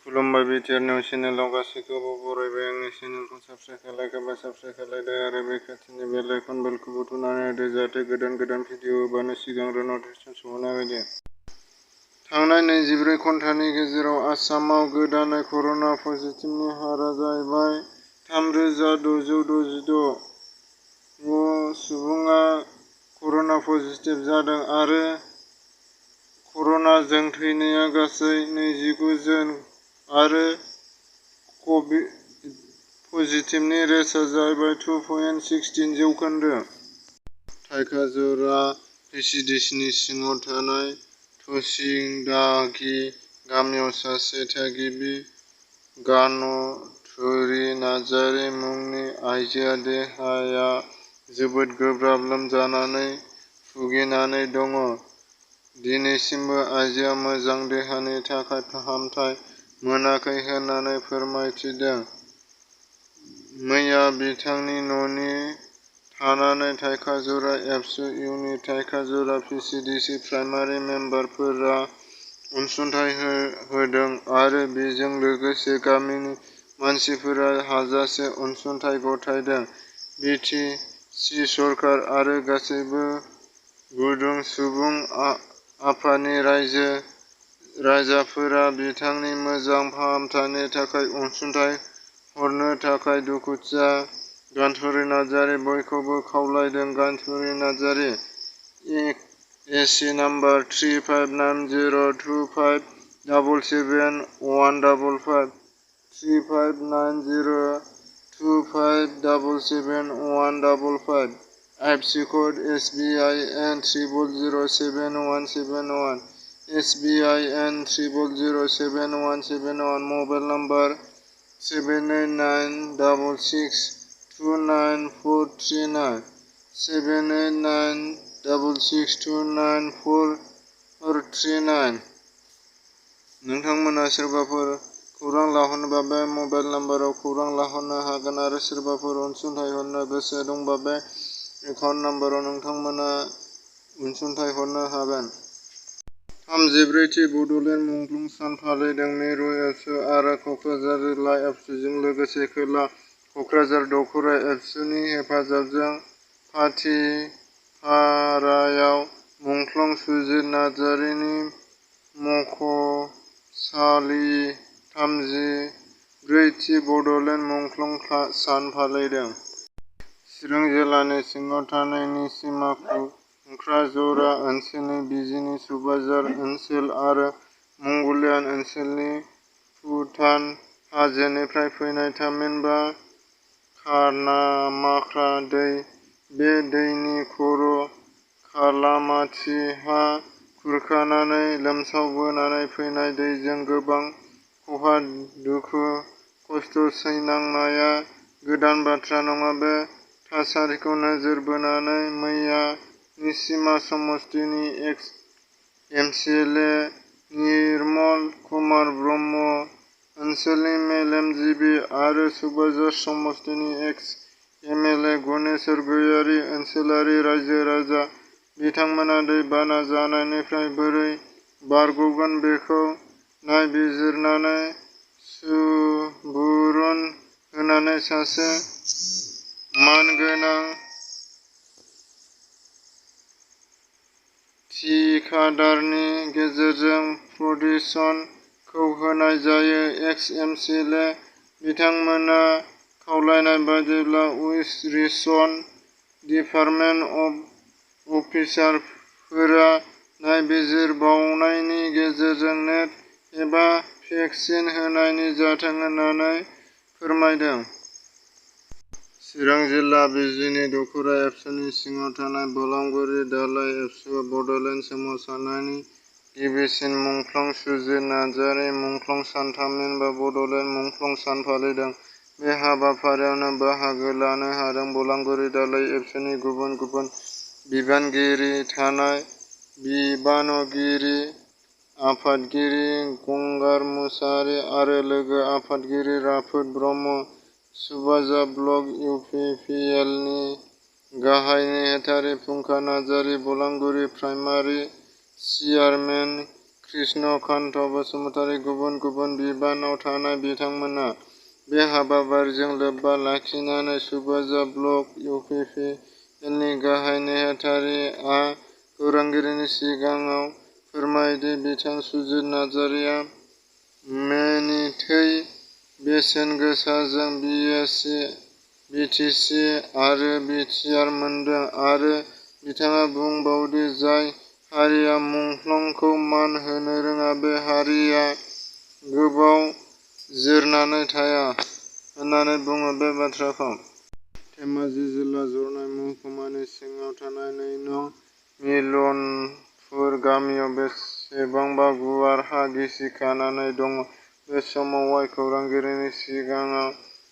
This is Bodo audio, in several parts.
खुलुमबाय बिटिआर निउस चेनेलाव गासैखौबो बरायबाय। आंनि चेनेलखौ साबस्क्राइब खालायखांबा साबस्क्राइब खालायदो आरो बे खाथिनि बेल आइकन बेलखौबो थुनानै होदो जाहाथे गोदान भिडिअ होबानो सिगांग्रो नटिफिकेसन सहैनाय बायदि। थांनाय 24 घन्टानि गेजेराव आसामाव गोदानै कर'ना पजिटिभनि हारआ जाहैबाय 3666 सुबुङा कर'ना पजिटिभ जादों आरो कर'नाजों थैनाया गासै 29 जन आरो कभिड पजिटिभनि रेटआ जाहैबाय 2.16 जौखोन्दो। थाइखाजुरा रेसिडेन्सिनि सिङाव थानाय थसिंदागि गामियाव सासे थागिबि गान'धुरी नार्जारी मुंनि आइजोआ देहाया जोबोद गोब्राब लोमजानानै भुगिनानै दङ। दिनैसिमबो आइजोआ मोजां देहानि थाखाय फाहामथाय मोनाखै होननानै फोरमायथिदों। मैया बिथांनि न'नि थानानै थाइखाजुरा एबसु इउनिट थाइखाजुरा पिसिडिसि प्राइमारि मेम्बारफोरा अनसुंथाइ होदों आरो बेजों लोगोसे गामिनि मानसिफोरा हाजासे अनसुंथाइ गथायदों। बि टि सि सरकार आरो गासैबो गुदुं सुबुं आफादनि राजाफोरा बिथांनि मोजां फाहामथायनि थाखाय अनसुंथाइ हरनो थाखाय दुखुथिया। गान'धुरी नार्जारी बयखौबो खावलायदों। Gandhuri Narzary, AC number 359025771155 359025771155 IFSC code SBIN 00071171 SBIN 00071171 mobile number 7896629439 7896629439। नोंथांमोना सोरबाफोर खौरां लाहरनोबा बे मबाइल नम्बराव खौरां लाहरनो हागोन आरो सोरबाफोर अनसुंथाइ हरनो गोसो दंबा बे एकाउन्ट नम्बराव नोंथांमोना अनसुंथाइ हरनो हागोन। 34थि बड'लेण्ड मुंख्लं सान फालिदों। मिरु एबसु आरो क'क्राझार जिल्ला एबसुजों लोगोसे खोला क'क्राझार दख'रा एबसुनि हेफाजाबजों पाथिपारायाव मुंख्लं सुजित नार्जारीनि मुंख'सालि 34थि बड'लेण्ड मुंख्लं सान फालिदों। चिरां जिल्लानि सिङाव थानाय निसिमा खुंख्राजरा ओनसोलनि बिजिनि सुबाइझार ओनसोल आरो मंगोलियान ओनसोलनि भुटान हाजोनिफ्राय फैनाय थामहिनबा खानामाख्रा दै। बे दैनि खर' खालामाथि हा खुरखानानै लोमसावबोनानै फैनाय दैजों गोबां खहा दुखु खस्थ' सैनांनाया गोदान बाथ्रा नङा। बे थासारिखौ नोजोर बोनानै मैया निसिमा समस्तिनि एक्स एमसिएलए निर्मल कुमार ब्रह्म, ओनसोलनि मेलेमजिबि आरो सुबाइझार समस्तिनि एक्स एमएलए गुनेश्वर गयारी, ओनसोलारि रायजो-राजा बिथांमोना दै बाना जानायनिफ्राय बोरै बारग'गोन बेखौ नायबिजिरनानै सुबुरुन होनानै सासे मानगोनां थिखादारनि गेजेरजों प्रटिसन खौ होनाय जायो। एक्स एमसिएलए बिथांमोना खावलायनाय बायदिब्ला वेस्ट रिजन डिपार्टमेन्ट अफिसारफोरा नायबिजिरबावनायनि गेजेरजों नेट एबा भेक्सिन होनाय जाथों होननानै फोरमायदों। चिरां जिल्ला बिजिनि दख'रा एबसुनि सिङाव थानाय बलामगुरि दालाइ एबसुआ बड'लेण्ड सोमावसारनायनि गिबिसिन मुंख्लं सुजित नार्जारी मुंख्लं सान थामहिनबा बड'लेण्ड मुंख्लं सान फालिदों। बे हाबाफारियावनो बाहागो लानो हादों बलामगुरि दालाइ एबसुनि गुबुन गुबुन बिबानगिरि थानाय बिबानगिरि आफादगिरि गंगार मुसाहारि आरो लोगो आफादगिरि राफोद ब्रह्म, सुबाइझार ब्लक इउपिपिएलनि गाहाय नेहाथारि फुंखा नार्जारी, बलामगुरि प्राइमारि चेयारमेन कृष्णकान्त बसुमतारि। गुबुन गुबुन बिबानाव थानाय बिथांमोना बे हाबाफारिजों लोब्बा लाखिनानै सुबाजा ब्लक इउ पि पि एलनि गाहाय नेहाथारिआ खौरांगिरिनि सिगाङाव फोरमायदि बिथां सुजित नार्जारिया मेनिथै बेसेन गोसाजों बि टि सि आरो बि टि आर मोनदों आरो बिथाङा बुंबावदि जाय हारिया मुंख्लंखौ मान होनो रोङा बे हारिया गोबाव जोरनानै थाया होननानै बुङो बे बाथ्राखौ। धेमाजि जिल्ला जरनाय महकुमानि सिङाव थानाय 2 नं. मिलनपुर गामियाव बेसेबांबा गुवार हा गिसिखानानै दङ। बे समाव वाइ खौरांगिरिनि सिगाङाव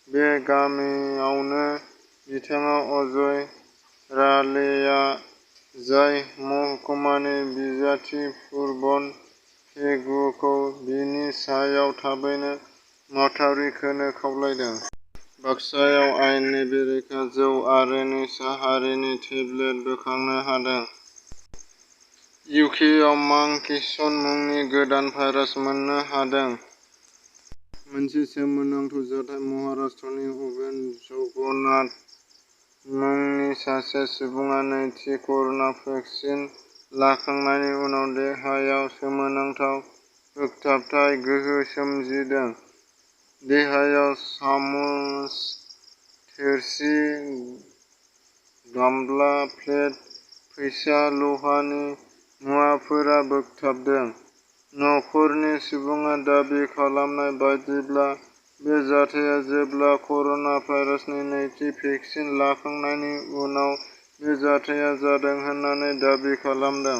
बे गामियावनो बिथाङा अजय रालेया जाय महकुमानि बिजाथि पुरबन पेगुखौ बिनि सायाव थाबैनो माथावरि खोनो खावलायदों। बाक्सायाव आयेननि बेरेखा जौ आरो निसा हारिनि टेब्लेट बोखांनो हादों। इउकेआव मांकिसन मुंनि गोदान भाइरास मोननो हादों। मोनसे सोमोनांथाव जाथाय महाराष्ट्रनि अबेन जगन्नाथ मुंनि सासे सुबुङा नैथि कर'ना भेक्सिन लाखांनायनि उनाव देहायाव सोमोनांथाव बोगथाबनाय गोहो सोमजिदों। देहायाव सामुस, थोरसि, गामला, प्लेट, फैसा, लहानि मुवाफोरा बोगथाबदों। नखरनि सुबुङा दाबि खालामनाय बायदिब्ला बे जाथाया जेब्ला कर'ना भाइरासनि नैथि भेक्सिन लाखांनायनि उनाव बे जाथाया जादों होननानै दाबि खालामदों।